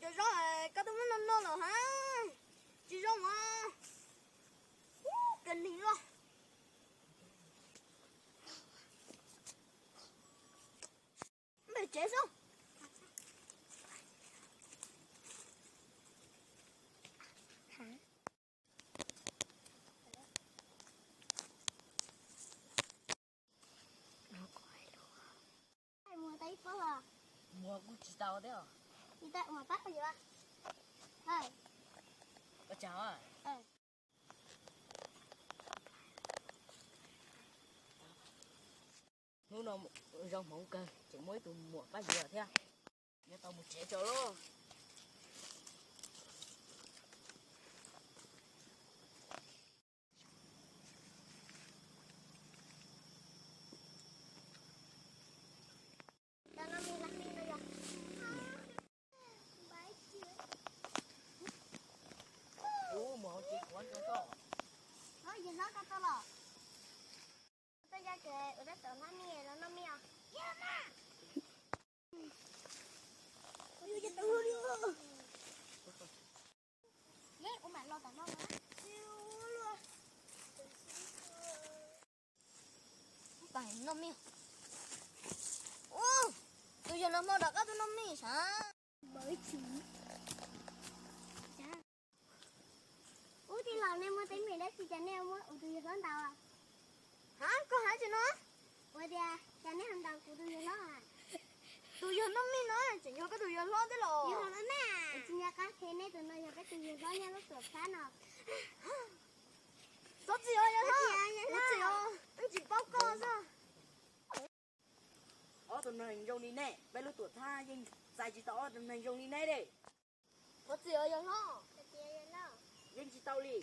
Cov zaub koj twb muab noj noj lawm hab, tsis zoo mas. Ub, kawg neeg los. Npaj tsev xwb. Muag tau ib pob os. Muag kuj tsis tau thiab. Tsis tau, muag pab yuav. Ua tsaug. Hnub no zoo hmoov kawg, tseem muaj ib tug muam pab yuav thiab. Yuav tau mus tsev tso lauj. Ub, mus hauv tsev kuv ua rau koj. Yawg hlob, koj tuaj los? Tuaj ncaj kev ua tab tom hlob mij los noj mij os. Yog tus hlub li. Ua mam los tom no. Noj mij. Ub, tus yawg no hmo tom qab tuaj noj mij sav. Ub, tij laug, nej muaj teeb meem dab tsi cas nej muab kuv tus yawg hlob ntaus? Hab, koj hais tsi no? Ua tias cas nej ho ntaus kuv tus yawg hlob? Tus yawg noj mij no tseem yog koj tus yawg hlob thiab los? Yog los mas, tsis nco qab qhia nej tus no yog peb tus yawg hlob nyob lub tuam txhab no. Thov txim os yawg hlob, thov txim os, wb tsis paub koj xwb. Ob tug neeg zoo li nej, peb lub tuam txhab yeej txais tsis tau ob tug neeg zoo li neb li. Thov txim os yawg hlob. Yeej tsis tau li.